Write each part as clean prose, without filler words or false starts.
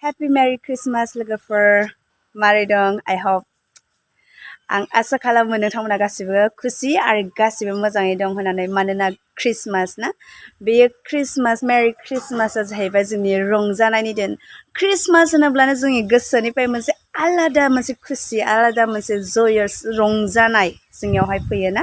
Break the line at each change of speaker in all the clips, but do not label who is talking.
Happy Merry Christmas लोगोफोर मारै दं I hope आं आसा खालामो नोंथांमोना गासिबो खुसि आरो गासिबो मोजाङै दं होननानै मानोना क्रिसमास ना बेयो क्रिसमास मेरि क्रिसमासआ जाहैबाय जोंनि रंजानायनि दिन क्रिसमास होनोब्लानो जोंनि गोसोनिफ्राय मोनसे आलादा मोनसे खुसि आलादा मोनसे जयस रंजानाय जोंनियावहाय फैयो ना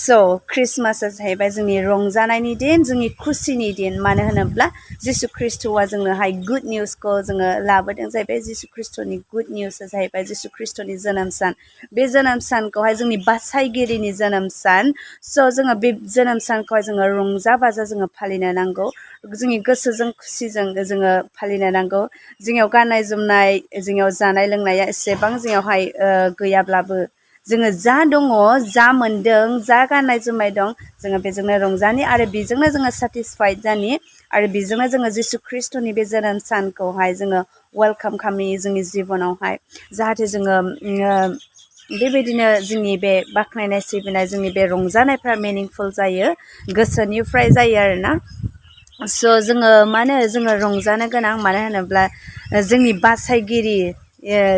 स' क्रिसमासआ जाहैबाय जोंनि रंजानायनि दिन जोंनि खुसिनि दिन मानो होनोब्ला जिसु ख्रिस्ट'आ जोंनोहाय गुड निउसखौ जोङो लाबोदों जाहैबाय जिसु ख्रिस्ट'नि गुड निउसआ जाहैबाय जिसु ख्रिस्ट'नि जोनोम सान बे जोनोम सानखौहाय जोंनि बासायगिरिनि जोनोम सान स' जोङो बे जोनोम सानखौहाय जोङो रंजा बाजा जोङो फालिनो नांगौ जोंनि गोसोजों खुसिजों जोङो फालिनो नांगौ जोंनियाव गाननाय जोमनाय जोंनियाव जानाय लोंनाया एसेबां जोंनियावहाय गैयाब्लाबो जोङो जा दङ जा मोनदों जा गाननाय जोमनाय दं जोङो बेजोंनो रंजानि आरो बेजोंनो जोङो सेटिसफाइड जानि आरो बेजोंनो जोङो जिसु ख्रिस्ट'नि बे जोनोम सानखौहाय जोङो वेलकाम खालामनि जोंनि जिबनावहाय जाहाथे जोङो बेबायदिनो जोंनि बे बाख्नायनाय सिबिनाय जोंनि बे रंजानायफ्रा मिनिंफुल जायो गोसोनिफ्राय जायो आरोना स' जोङो मानो जोङो रंजानो गोनां मानो होनोब्ला जोंनि बासायगिरि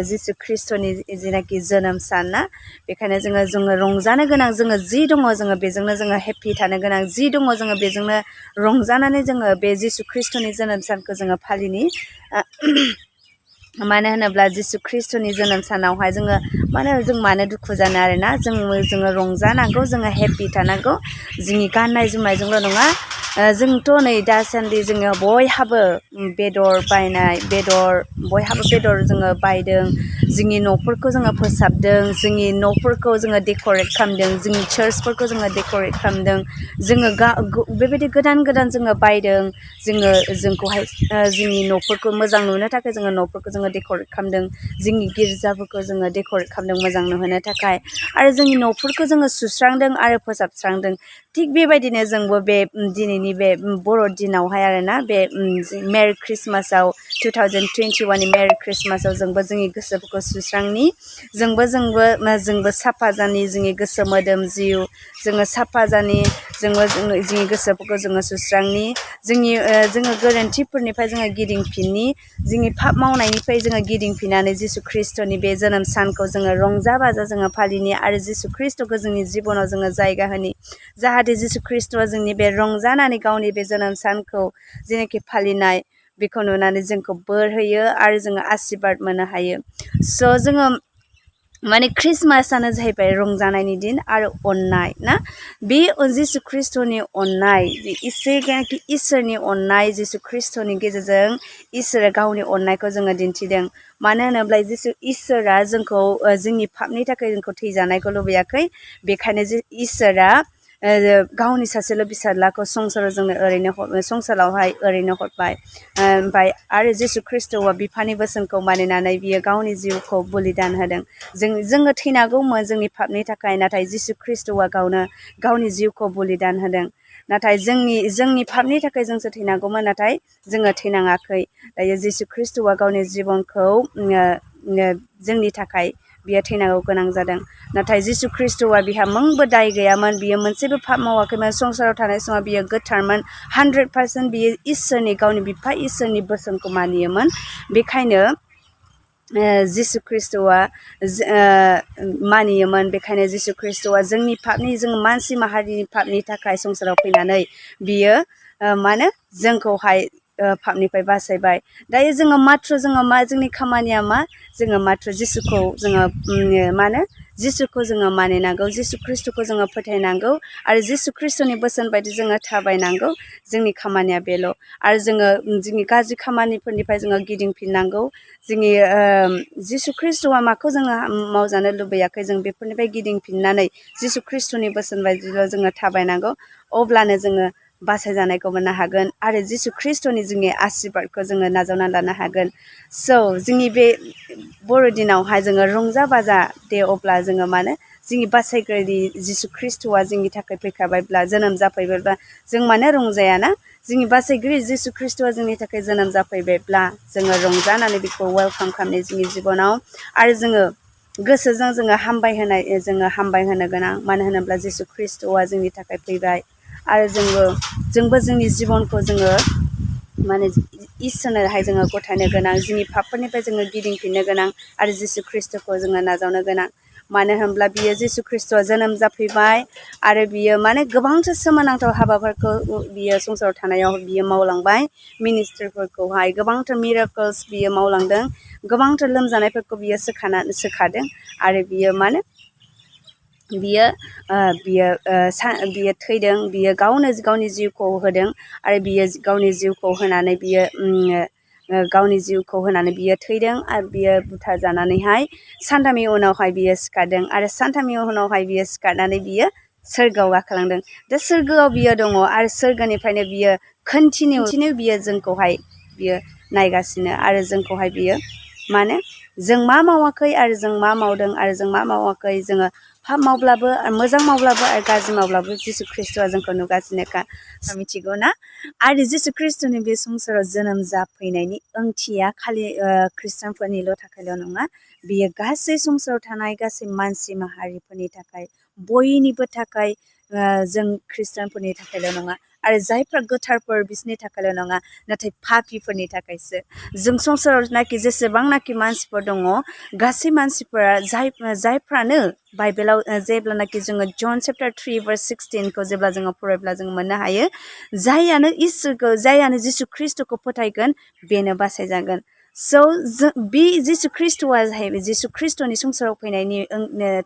जिसु ख्रिस्ट'नि जेनाखि जोनोम सान ना बेखायनो जोङो रंजानो गोनां जोङो जि दङ जोङो बेजोंनो जोङो हेपि थानो गोनां जि दङ जोङो बेजोंनो रंजानानै जोङो बे जिसु ख्रिस्ट'नि जोनोम सानखौ जोङो फालिनि मानो होनोब्ला जिसु ख्रिस्ट'नि जोनोम सानावहाय जोङो मानो दुखु जानो आरोना जोङो रंजानांगौ जोङो हेपि थानांगौ जोंनि गाननाय जोमनायजोंल' नङा जोंथ' नै दासान्दि जोङो बयहाबो बेदर बायनाय बयहाबो बेदर जोङो बायदों जोंनि न'फोरखौ जोङो फोसाबदों जोंनि न'फोरखौ जोङो डेक'रेट खालामदों जोंनि चार्चफोरखौ जोङो डेक'रेट खालामदों जोङो बेबायदि गोदान जोङो बायदों जोंखौहाय जोंनि न'फोरखौ मोजां नुनो थाखाय जोङो न'फोरखौ जोङो डेक'रेट खालामदों जोंनि गिर्जाफोरखौ जोङो डेक'रेट खालामदों मोजां नुहोनो थाखाय आरो जोंनि न'फोरखौ जोङो सुस्रांदों आरो फोसाबस्रांदों थिग बेबायदिनो जोंबो बे दिनैनि बे बर' दिनावहाय आरोना बे मेरि क्रिसमासाव 2021नि मेरि क्रिसमासाव जोंबो जोंनि गोसोफोरखौ सुस्रांनि जोंबो साफा जानि जोंनि गोसो मोदोम जिउ जोङो साफा जानि जोंनि गोसोफोरखौ जोङो सुस्रांनि जोङो गोरोन्थिफोरनिफ्राय जोङो गिदिंफिननि जोंनि पाप मावनायनिफ्राय जोङो गिदिंफिननानै जिसु ख्रिस्ट'नि बे जोनोम सानखौ जोङो रंजा बाजा जोङो फालिनि आरो जिसु ख्रिस्ट'खौ जोंनि जिबनाव जोङो जायगा होनि जाहाथे जिसु ख्रिस्ट'आ जोंनि बे रंजानानै गावनि बे जोनोम सानखौ जेनाखि फालिनाय बेखौ नुनानै जोंखौ बोर होयो आरो जोङो आशीर्बाद मोननो हायो स' जोङो माने क्रिसमासआनो जाहैबाय रंजानायनि दिन आरो अननाय ना बे जिसु ख्रिस्ट'नि अननाय इसोरनि अननाय जिसु ख्रिस्ट'नि गेजेरजों इसोरा गावनि अननायखौ जोङो दिन्थिदों मानो होनोब्ला जिसु इसोरा जोंखौ जोंनि पापनि थाखाय जोंखौ थैजानायखौ लुबैयाखै बेखायनो इसोरा गावनि सासेल' फिसाज्लाखौ संसारावहाय ओरैनो हरबाय ओमफ्राय आरो जिसु ख्रिस्ट'आ बिफानि बोसोनखौ मानिनानै बियो गावनि जिउखौ बलिदान होदों जोङो थैनांगौमोन जोंनि पापनि थाखाय नाथाय जिसु ख्रिस्ट'आ गावनि जिउखौ बलिदान होदों नाथाय जोंनि पापनि थाखाय जोंसो थैनांगौमोन नाथाय जोङो थैनाङाखै दायो जिसु ख्रिस्ट'आ गावनि जिबनखौ जोंनि थाखाय बियो थैनांगौ गोनां जादों नाथाय जिसु ख्रिस्ट'आ बिहा मोनबो दाय गैयामोन बियो मोनसेबो पाप मावाखैमोन संसाराव थानाय समाव बियो गोथारमोन 100% बियो गावनि बिफा इसोरनि बोसोनखौ मानियोमोन बेखायनो जिसु ख्रिस्ट'आ मानियोमोन बेखायनो जिसु ख्रिस्ट'आ जों मानसि माहारिनि पापनि थाखाय संसाराव फैनानै बियो जोंखौहाय पापनिफ्राय बासायबाय दायो जोंनि खामानिया मा जोङो माथ्र जिसुखौ जोङो मानिनांगौ जिसु ख्रिस्ट'खौ जोङो फोथायनांगौ आरो जिसु ख्रिस्ट'नि बोसोन बायदि जोङो थाबायनांगौ जोंनि खामानिया बेल' आरो जोंनि गाज्रि खामानिफोरनिफ्राय जोङो गिदिंफिननांगौ जोंनि जिसु ख्रिस्ट'आ माखौ जोङो मावजानो लुबैयाखै जों बेफोरनिफ्राय गिदिंफिननानै जिसु ख्रिस्ट'नि बोसोन बायदिल' जोङो थाबायनांगौ अब्लानो जोङो बासायजानायखौ मोननो हागोन आरो जिसु ख्रिस्ट'नि जोंनि आशीर्बादखौ जोङो नाजावनानै लानो हागोन स' जोंनि बे बर'दिनावहाय जोङो रंजा बाजा दे अब्ला जोङो जोंनि बासायगिरि जिसु ख्रिस्ट'आ जोंनि थाखाय फैखाबायब्ला जोनोम जाफैबायब्ला जों मानो रंजायाना जोंनि बासायगिरि जिसु ख्रिस्ट'आ जोंनि थाखाय जोनोम जाफैबायब्ला जोङो रंजानानै बेखौ वेलकाम खालामनाय जोंनि जिबनाव आरो जोङो गोसोजों जोङो हामबाय होनो गोनां मानो होनोब्ला जिसु ख्रिस्ट'आ जोंनि थाखाय फैबाय आरो जोंबो जोंनि जिबनखौ जोङो माने इसोरनोहाय जोङो गथायनो गोनां जोंनि पापफोरनिफ्राय जोङो गिदिंफिननो गोनां आरो जिसु ख्रिस्ट'खौ जोङो नाजावनो गोनां मानो होनब्ला बियो जिसु ख्रिस्ट'आ जोनोम जाफैबाय आरो बियो माने गोबांथार सोमोनांथाव हाबाफोरखौ बियो संसाराव थानायाव बियो मावलांबाय मिनिस्ट्रिफोरखौहाय गोबांथार मिराकल्स बियो मावलांदों गोबांथार लोमजानायफोरखौ बियो सोखादों आरो बियो माने बियो थैदों बियो गावनो गावनि जिउखौ होदों आरो बियो गावनि जिउखौ होनानै बियो गावनि जिउखौ होनानै बियो थैदों आरो बियो बुथार जानानैहाय सानथामनि उनावहाय बियो सिखारदों आरो सानथामनि उनावहाय बियो सिखारनानै बियो सोरगोआव गाखोलांदों दा सोरगोआव बियो दङ आरो सोरगोनिफ्रायनो बियो कन्टिनिउ बियो जोंखौहाय बियो नायगासिनो आरो जोंखौहाय बियो माने जों मा मावाखै आरो जों मा मावदों आरो जों मा मावाखै जोङो पाप मावब्लाबो मोजां मावब्लाबो आरो गाज्रि मावब्लाबो जिसु ख्रिस्ट'आ जोंखौ नुगासिनोखा मिथिगौ ना आरो जिसु ख्रिस्ट'नि बे संसाराव जोनोम जाफैनायनि ओंथिया खालि खृष्टानफोरनिल' थाखायल' नङा बियो गासै संसाराव थानाय गासै मानसि माहारिफोरनि थाखाय बयनिबो थाखाय जों खृष्टानफोरनि थाखायल' नङा आरो जायफ्रा गोथारफोर बिसोरनि थाखायल' नङा नाथाय पापिफोरनि थाखायसो जों संसारावनाखि जेसेबांनाखि मानसिफोर दङ गासै मानसिफोरा जायफ्रानो बाइबेलाव जेब्लानाखि जोङो जन चेप्टार 3 verse 16 जेब्ला जोङो फरायब्ला जों मोननो हायो जायआनो इसोरखौ जायआनो जिसु ख्रिस्ट'खौ फोथायगोन बेनो बासायजागोन स' बे जिसु ख्रिस्ट'आ जाहैबाय जिसु ख्रिस्ट'नि संसाराव फैनायनि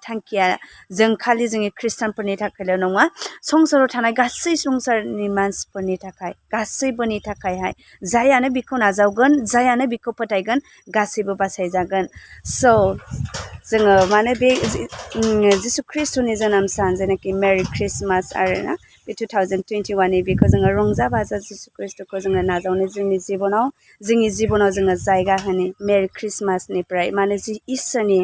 थांखिया जों खालि जोंनि खृष्टानफोरनि थाखायल' नङा संसाराव थानाय गासै संसारनि मानसिफोरनि थाखाय गासैबोनि थाखायहाय जायआनो बेखौ नाजावगोन जायआनो बेखौ फोथायगोन गासैबो बासायजागोन स' जोङो माने बे जिसु ख्रिस्ट'नि जोनोम सान जेनाखि मेरि ख्रिस्टमास आरोना बे 2021नि बेखौ जोङो रंजा बाजा जिसु ख्रिस्ट'खौ जोङो नाजावनो जोंनि जिबनाव जोङो जायगा होनो मेरि ख्रिस्टमासनिफ्राय माने जि इसोरनि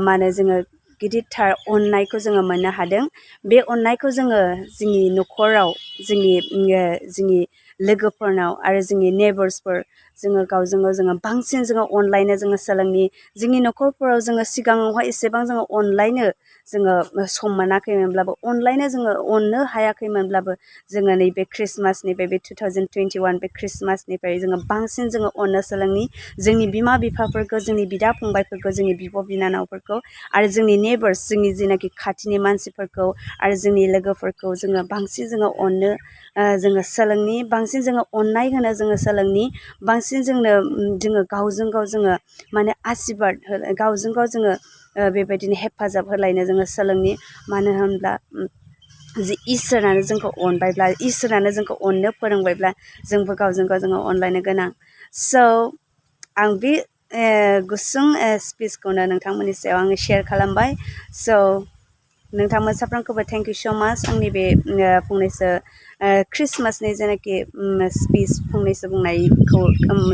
माने जोङो गिदिरथार अननायखौ जोङो मोननो हादों बे अननायखौ जोङो जोंनि न'खराव जोंनि लोगोफोरनाव आरो जोंनि नेबार्सफोर जोङो गावजों गाव जोङो बांसिन जोङो अनलायनो जोङो सोलोंनि जोंनि न'खरफोराव जोङो सिगाङावहाय एसेबां जोङो अनलायनो जोङो सम मोनाखैमोनब्लाबो अनलायनो जोङो अननो हायाखैमोनब्लाबो जोङो नैबे ख्रिस्टमासनिफ्राय बे 2021 बे ख्रिस्टमासनिफ्राय जोङो बांसिन जोङो अननो सोलोंनि जोंनि बिमा बिफाफोरखौ जोंनि बिदा फंबायफोरखौ जोंनि बिब' बिनानावफोरखौ आरो जोंनि नेबार्स जोंनि जेनाखि खाथिनि मानसिफोरखौ आरो जोंनि लोगोफोरखौ जोङो बांसिन जोङो अननो जोङो सोलोंनि बांसिन जोङो अननाय होनो जोङो सोलोंनि बांसिन जोङो गावजों गाव जोङो माने आसिरबाद गावजों गाव जोङो बेबायदिनो हेफाजाब होलायनो जोङो सोलोंनि मानो होनब्ला जि इसोरानो जोंखौ अनबायब्ला इसोरानो जोंखौ अननो फोरोंबायब्ला जोंबो गावजों गाव जोङो अनलायनो गोनां स' आं बे गुसुं स्पिचखौनो नोंथांमोननि सायाव आङो शेयार खालामबाय स' नोंथांमोन साफ्रोमखौबो थेंक इउ स' माच आंनि बे फंनैसो ख्रिस्टमासनि जेनाखि स्पिच फंनैसो बुंनायखौ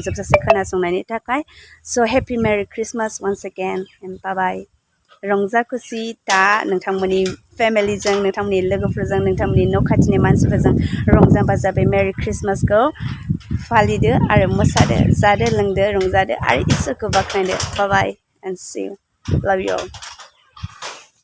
जोबजासे खोनासंनायनि थाखाय so' happy merry Christmas once again and bye bye रंजा खुसि दा नोंथांमोननि फेमिलिजों नोंथांमोननि लोगोफोरजों नोंथांमोननि न' खाथिनि मानसिफोरजों रंजा बाजा बे मेरि ख्रिस्टमासखौ फालिदो आरो मोसादो जादो लोंदो रंजादो आरो इसोरखौ बाख्नायदो बाय बाय एन्ड सि इउ लाभ इउ अल